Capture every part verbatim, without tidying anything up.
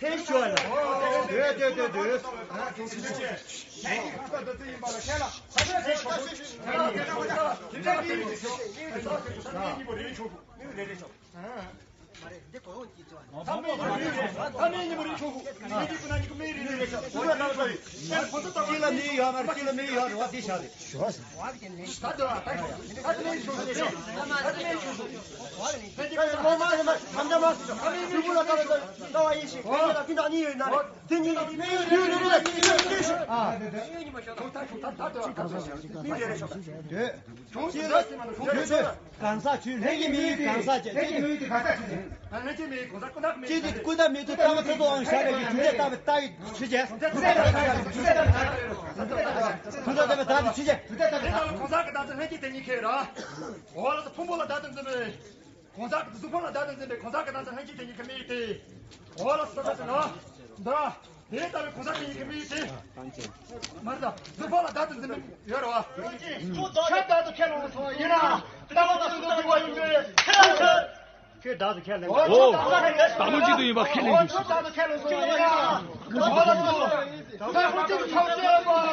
ཐེངས་ཞུ་ལ། འདོད་འདོད་འདོད་འདོད། གང་ཟག་ཆོས་ལྷན་སྐྱེས་མི་ཡུལ་གང་ཟག་བཅས་ལྷན་སྐྱེས་མི་ཡུལ་གང་ཟག་ཆོས་ཅན་གྱི་ཀུན་བཏགས་མི་མཐུན་ལྟ་བ་ཚོགས་དབང་བཞག་པའི་གི་དུས་ཚོད་ལྟ་བའི་ལྟ་བའི་ཆོས་ཅན། དུས་ཚོད་ལྟ་བའི་ལྟ་བའི་ཆོས་ཅན། དེ་ལྟ་ལ་གང་ཟག་གི་བདག་ཏུ་ལྷན་སྐྱེས་དེ་ཉིད་ཁེགས་ར། འོ་ལ་ཕུང་པོ་ལ་བདག་ཏུ་འཛིན་པའི་གང་ཟག་གི་གཟུགས་ཕུང་ལ་བདག་ཏུ་འཛིན་པའི་གང་ཟག་གི་བདག་ཏུ་ལྷན་སྐྱེས་དེ་ཉིད་ཁེགས་མི་ཡུལ་ཏེ། འོ་ལ་ས་ས་ན་འདི། དེ་ལྟ་བུའི་གོང་ས་སྐྱོང་ཡིན་གྱི་མི་ཡིན་ཏེ། མར་ད་གཟུགས་ཕོག་ལ་བདག་ཏུ་འཛིན་མི་ཡོད་རེད་བ། ཁྱོད་བདག་ཏུ་ཁས་ལོངས་སོང་བ་ཡིན་ན། ལྟ་བ་ལ་གཟུགས་སྡུག་པ་ཡིན་པས། ཁྱོད་བདག་ཏུ་ཁས་ལེན། ཨོ། ཁྱོད་བདག་ཏུ་ཁས་ལེན། ཟབ་མོ་གཅིག་ཏུ་ཡིན་པ་ཁས་ལེན་རྒྱུ། ཁྱོད་བདག་ཏུ་ཁས་ལོངས་སོང་བ་ཡིན་ན། ཨོ་ལ་ཏུ། ཟབ་མོ་གཅིག་ཏུ་ཁས་ལེན་པ།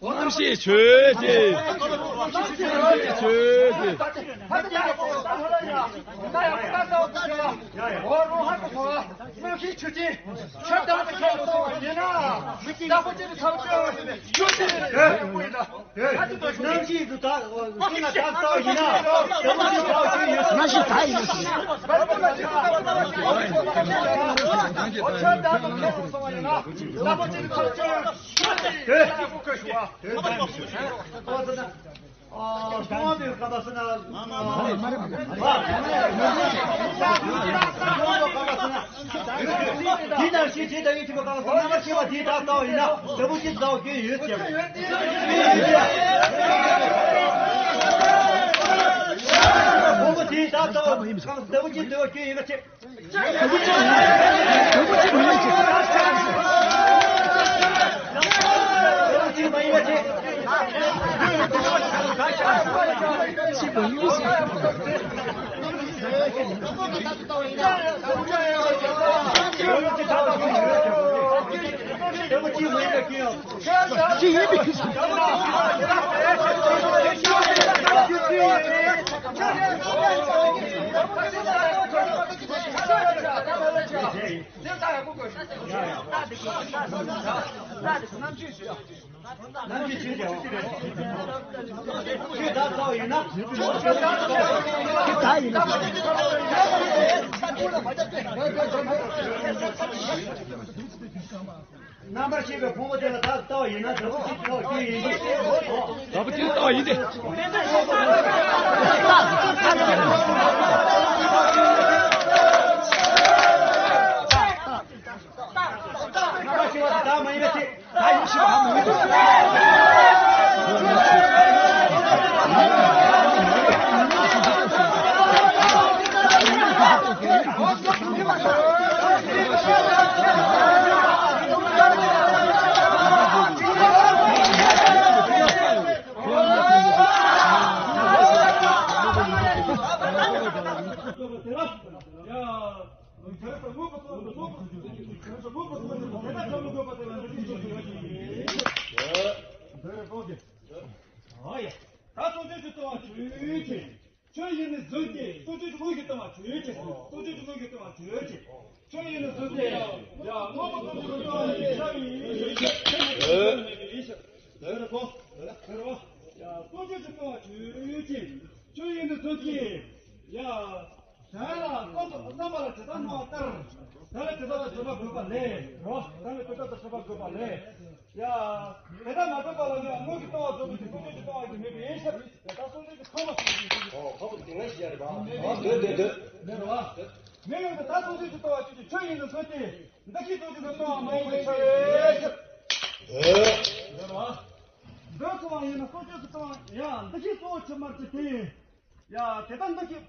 རྣམ་ཤེས་ཆོས་ཅན། ཆོས་ཅན། རྣམ་པར་ཤེས་པའི་ཕུང་པོ་དེ་ལ་བདག་ལྟ་བ་ཡིན་ན། འདྲ་པོ་ཅིག་ལྟ་བ་ཡིན་ཏེ། འདྲ་པོ་ཅིག་ལྟ་བ་ཡིན་ཏེ། རྣམ་པར་ཤེས་པ་དེ་བདག་མ་ཡིན་པའི་ཕྱིར། ད་སྲོག་གཅོད་ཀྱི་ལྟ་བ་ཆོས་ཅན། ཆོས་ཡིན་ནི་བཟུང་སྟེ། སྲོག་གཅོད་ཀྱི་ལུགས་ཀྱི་ལྟ་བ་ཆོས་ཅན། སྲོག་གཅོད་ཀྱི་ལུགས་ཀྱི་ལྟ་བ་ཆོས་ཅན། ཆོས་ཡིན་ནི་བཟུང་སྟེ། ཡ་དངོས་པོ་ཐམས་ཅད་ཀྱི་ལྟ་བ་ཡིན་ཤ་ཡིན། ཡིན་ཤ། ཡ་སྲོག་གཅོད་ཀྱི་ལྟ་བ་ཆོས་ཅན། ཆོས་ཡིན་ནི་བཟུང་སྟེ། ཡ། གཞན་ལ་བསམ་པ་བསམ་པ་ལ་ཇི་ལྟར་སྣང་བ་ལྟར། བདག་ལ་དེ་ལྟར་དུ་གྲུབ་པ་ལས། རོ། བདག་ལ་དེ་ལྟར་དུ་གྲུབ་པ་དགོས་པ་ལས། ཡ། དེ་ལྟར་མ་གྲུབ་པ་ལ་ཡང་དངོས་ཀྱི་ལྟ་བ་རྫོགས་པའི་ཕྱིར་སྲོག་གཅོད་ཀྱི་ལྟ་བ་ཡང་མེད་པའི་ཕྱིར། དེ་ལྟར་སྲོག་གཅོད་ཀྱི་ཁམས་ལ་སོགས་པའི་ཕྱིར། ཨོ་ཁ་བུ་དེ་ང་ཞིག་ཡ་རེད་པ། ཨོ་འདོད་འདོད་འདོད། མེད་རོ། མེད་ཡང་དེ་ལྟར་སྲོག་གཅོད་ཀྱི་ལྟ་བ་ཆོས་ཅན། ཆོས་ཡིན་ནི་བཟུང་སྟེ། འདུ་ཤེས་རྫོགས་བྱེད་དུ་ལྟ་བ་མ་ཡིན་པའི་ཕྱིར། འདོད་རོ། འདོད་སོང་བ་ཡིན་ན་སྲོག་གཅོད་ཀྱི་ལྟ་བ་ཡང་འདུ་ཤེས་གཙོ་བོ་ཆེ་མར་གྱི་དེ། ཡ། དེ་ལྟར་འདུ་ཤེས།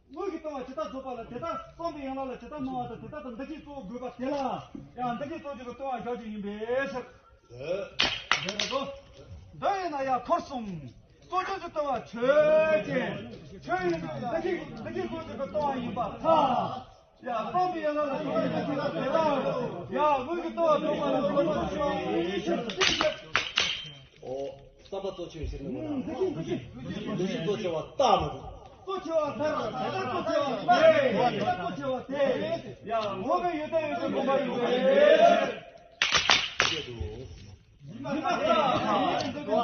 དངོས་ཀྱི་ལྟ་བ་ཇི་ལྟར་རྫོགས་པ་ལ། དེ་ལྟར་བསམ་པའི་ཡན་ལག་ལ་ཇི་ལྟར་སྣང་བ་དང་། དེ་ལྟར་དུ་འདུ་ཤེས་གཙོ་བོ་དགོས་པ་དེ་ལ་ཡང་འདུ་ཤེས་རྫོགས་བྱེད་ཀྱི་ལྟ་བ་བཞག་རྒྱུ་ཡིན་པའི་ཕྱིར། འདོད་རེད་དོ། འདོད་ཡིན་ན་ཡང་འཁོར་གསུམ་སྲོག་གཅོད་ཀྱི་ལྟ་བ་ཆོས་ཅན། ཆོས་ཡིན་ན་འདུ་ཤེས་འདུ་ཤེས་རྫོགས་བྱེད་ཀྱི་ལྟ་བ་ཡིན་པར་ཐལ། ཡ། བསམ་པའི་ཡན་ལག་ལ་ཇི་ལྟར་འདུ་ཤེས་དེ་ལྟར། ཡ། དངོས་ཀྱི་ལྟ་བ་རྫོགས་པ་ལ་སྲོག་གཅོད་ཆོས་ཡིན་ཕྱིར། ཨོ། བསམ་པ་གཙོ་ཆེ་བའི་ཕྱིར་ནི་མ་རེད། འདུ་ཤེས་གཙོ་ཆེ་བ་ལྟ་མ་རེད། གཙོ་ཆེ་བ་ལྟར། དེ་ལྟར་གཙོ་ཆེ་བ་མ་རེད། དེ་ལྟར་གཙོ་ཆེ་བ་དེ། ཡང་ངོ་བོའི་ཡུལ་ལྡན་ཡོད་ཚུལ་ངོ་མ་ཡིན་པས། ཡིན་པ་ལྟར། ཡིན་པ་ལྟར།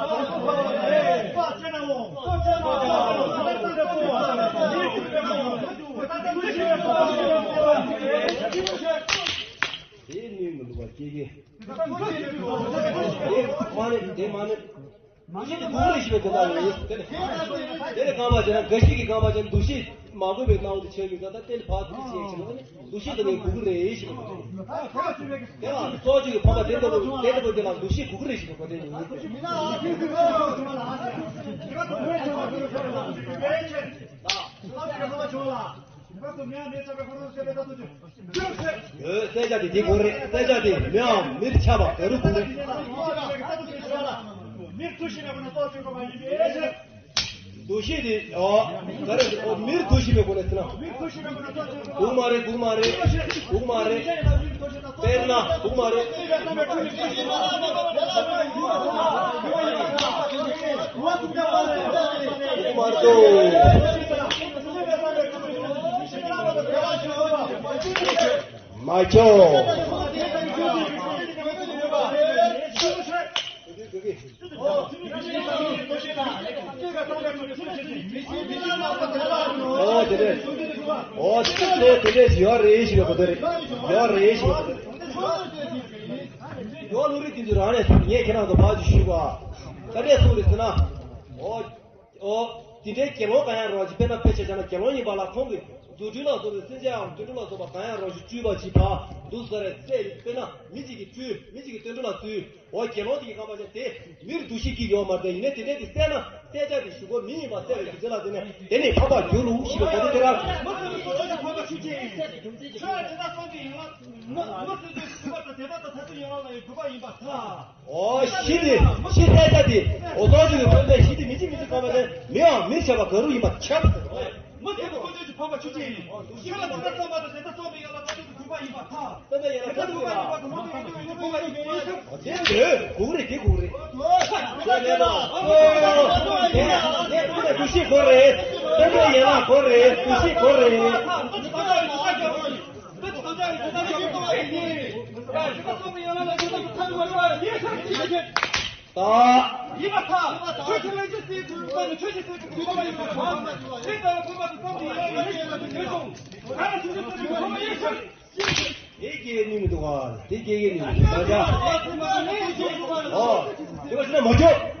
དེའི་ནུས་མི་འདུག་པ། ཀྱེ་ཀྱེ། དེ་མ་ནི་དེ་མ་ནི། འདུ་ཤེས་དེ་གུག་རེ་ཞིག་པའི་དོན་དག་ཡོད། དེ་ནི་དེ་ནི་རྐང་པ་བྱས་ན་འགའ་ཞིག་གིས་རྐང་པ་བྱས་ན་འདུ་ཤེས་མ་གོས་པའི་སྣང་བ་དེ་ཆོས་མི་འདུག་ད་དེ་ནི་ཕར་དེ་ཤེས་ཕྱིན་ནས་འདུ་ཤེས་དེ་ནི་གུག་རེ་ཞིག་པའི་དོན་དག་དེ་ལ་སོགས་ཀྱི་ཕ་མ་དེ་འདྲ་བོ་དེ་འདྲ་བོ་དེ་ལ་འདུ་ཤེས་གུག་རེ་ཞིག་པའི་གོ་དོན་ཡོད། ཡོད། གསལ་ཆ་དེ་དེ་གོ་རེད། གསལ་ཆ་དེ་མིའམ་མིར་ཆགས་པ་ག་རུ་གུག་རེད། འདུ་ཤེས་དེ་ཨོ་ག་རེ་ཨོ་མིར་འདུ་ཤེས་པའི་སྒོ་ནས་ཟེར་ན། གུག་མ་རེད། གུག་མ་རེད། གུག་མ་རེད། དཔེར་ན་གུག་མ་རེད། གུག་མ་རེད་དོ། མ་ཁྱོ། ཨོ་དེ་རེད། ཨོ་དེ་རེད། དེ་རེད། ཡོད་རེད་ཞེས་པའི་གོ་དོན་རེད། ཡོད་རེད་ཞེས་པའི་གོ་དོན་རེད། ཡོད་ལུགས་རིགས་དེ་ཚོ་རང་ནས་ངས་ཁྱེད་རང་ཚོ་ཕར་ཅིག་ཞུས་པ། ག་འདྲས་གསུངས་རེད་ཟེར་ན། ཨོ། ཨོ། དེ་འདྲའི་དགེ་སློང་གང་ཡང་རུང་ཅིག་དཔེར་ན་དཔེ་ཆ་བཞག་ན་དགེ་སློང་ཡིན་པ་ལ་ཁོང་གིས་རྫུ་འཕྲུལ་ལ་སོགས་པའི་སེམས་ཅན་དང་དུད་འགྲོ་ལ་སོགས་པ་གང་ཡང་རུང་ཞིག་སྤྲུལ་པ་ཅིག་ཕར་འདུག་ཟེར་རེད་ཟེར། དཔེར་ན་མི་གཅིག་གིས་སྤྲུལ། མི་གཅིག་གིས་དུད་འགྲོ་ལ་སྤྲུལ། འོ་དགེ་སློང་དེ་གི་རྐང་པ་ཅན་དེ་མིར་འདུ་ཤེས་ཀྱི་ཡོད་མ་རེད། ཡིན་ནའི་དེ་འདྲའི་དེ་བསད་ན་བསད་བྱ་དེ་གཞུག་གུ་མི་ཡིན་པ་བསད་པའི་རྒྱུ་མཚན་ལ་བརྟེན་ནས་དེ་ནི་འཕགས་པ་གྱུར་རུང་ཞེས་པའི་གོ་དོན་དེ་རང་རེད། མི་སུ་དུ་ཅི་འཕགས་པ་ཆོས་ཅན་ཡིན། ཁྱོད་ཇི་ལྟར་སོང་གི་ཡིན་ལ། མི་མི་སུ་དུ་གུས་པ་དང་དད་པ་དང་ཐར་ཚུལ་ཡོང་བ་ལ་ཡང་གུས་པ་ཡིན་པར་ཐལ། ཨོ་ཤི་དེ་ཤི་ཐལ་ཆ་དེ་འོ་ཐོག་ཅིག་གི་ཕན་པའི་ཤི་དེ་མི་གཅིག་མི་གཅིག་གང་བ་དེ་མི་ཡང་མི་བྱ་བ་ག་རུ་ཡིན་པ་ཁྱབ་ཟེར་བ། མི་སུ་དུ་ཀུན་འདུས་ཀྱི་འཕགས་པ་ཆོས་ཅན་ཡིན། ཤི་ལ་དེ་ལྟར་བསམ་པ་དང་དེ་ལྟར་བསམ་པའི་ཡང་ལ་ད་དུང་གུས་པ་ཡིན་པར་ཐལ། དེ་ལྟར་ཡང་ལ་ད་དུང་གུས་པ་ཡིན་པ་གུས་པ་ཡིན་པ་ཡིན་ཤིང་། དེ་རེད། གུག་རེད། དེ་གུག་རེད། དེ་ལས་ན། དེ་དེ་ཀུན་ནས་འདུ་ཤེས་གོ་རེད། དེ་ལས་ཡན་ལག་གོ་རེད། འདུ་ཤེས་གོ་རེད། ད། ཡིན་པར་ཐལ། ཆོས་ཀྱི་ལས་ཀྱི་སྲིད་པའི་ཁོ་ན་ཆོས་ཀྱི་སྲིད་པའི་ཁོ་ན་ཡིན་པར་ཐལ། དེ་ལྟར་ཁོ་པ་དུ་བསམ་པའི་ཡང་ཡང་ཡིན་པར་ཐལ། ཡོད་ཀྱང་ག་རེ་ཆོས་ཀྱི་སྲིད་པའི་ཁོ་ན་ཡིན་ཕྱིར། དེ་སྐྱེ་ནུས་མི་འདུག་ག་དེ་སྐྱེ་ནུས་མི་འདུག་ད་ཆ། ཨོ། དེ་བ་ཟེར་ན་མ་ཁྱོད།